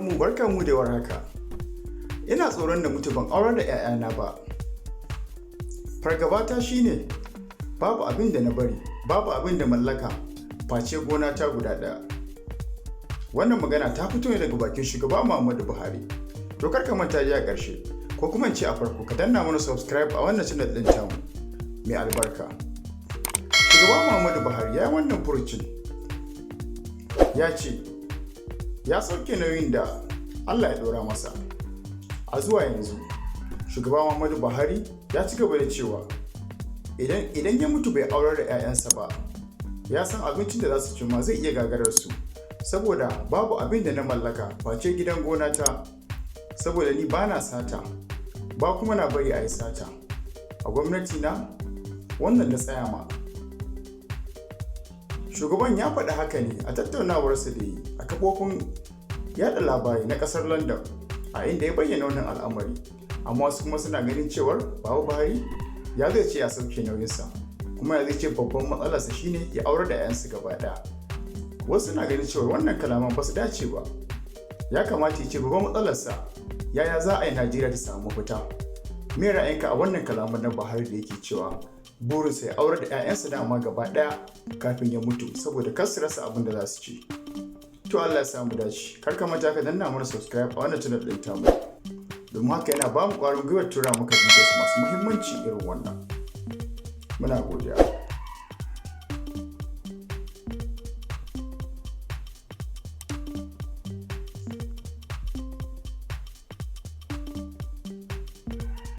Mu barka mu da warhaka. Ina tsoron na mutu ban aurar da 'ya'yana ba. Fargabata shine babu abin da na bari, babu abin da mallaka face gona ta guda ɗaya. Wannan magana ta fito ne daga bakin Shugaba Muhammadu Buhari. To, kar ka manta a ƙarshe, ko kuma in ce a farko, ka danna mana subscribe a wannan channel ɗin tamu mai albarka. Shugaba Muhammadu Buhari ya yi wannan furucin, ya ce ya sauke nauyin da Allah ya ɗora masa. A zuwa yanzu, Shugaba Muhammadu Buhari ya ci gaba da cewa idan ya mutu bai aurar da 'ya'yansa ba, ya san abincin da za su ci ma zai iya gagarar su, saboda babu abin da na mallaka face gidan gona ta, saboda ni ba na sata ba kuma na bari a yi sata a gwamnati na. Wannan na tsaya ma. Shugaban ya faɗi haka ne a tattaunawarsa da yi a kafofin yada labarai na ƙasar London, a inda ya bayyana wannan al'amari. Amma wasu kuma suna ganin cewar Baba Buhari ya zai ce ya sauke nauyinsa, kuma ya zai ce babban matsalarsa shine ya aurar da 'ya'yansa gaba ɗaya? Wasu suna ganin cewar wannan kalaman ba su dace ba. Ya kamata ya ce babban matsalarsa yaya za a yi Najeriya ta samu mafita. Me ra'ayinka a wannan kalaman na Buhari da yake cewa burinsa ya aurar da 'ya'yansa dama gaba ɗaya kafin ya mutu, saboda kar su rasa abin da za su ci? To, Allah ya samu dace. Kar ka manta ka danna mana subscribe a wannan channel ɗin tamu, domin haka yana ba mu ƙwarin gwiwar tura maka videos masu muhimmanci irin wannan. Muna godiya.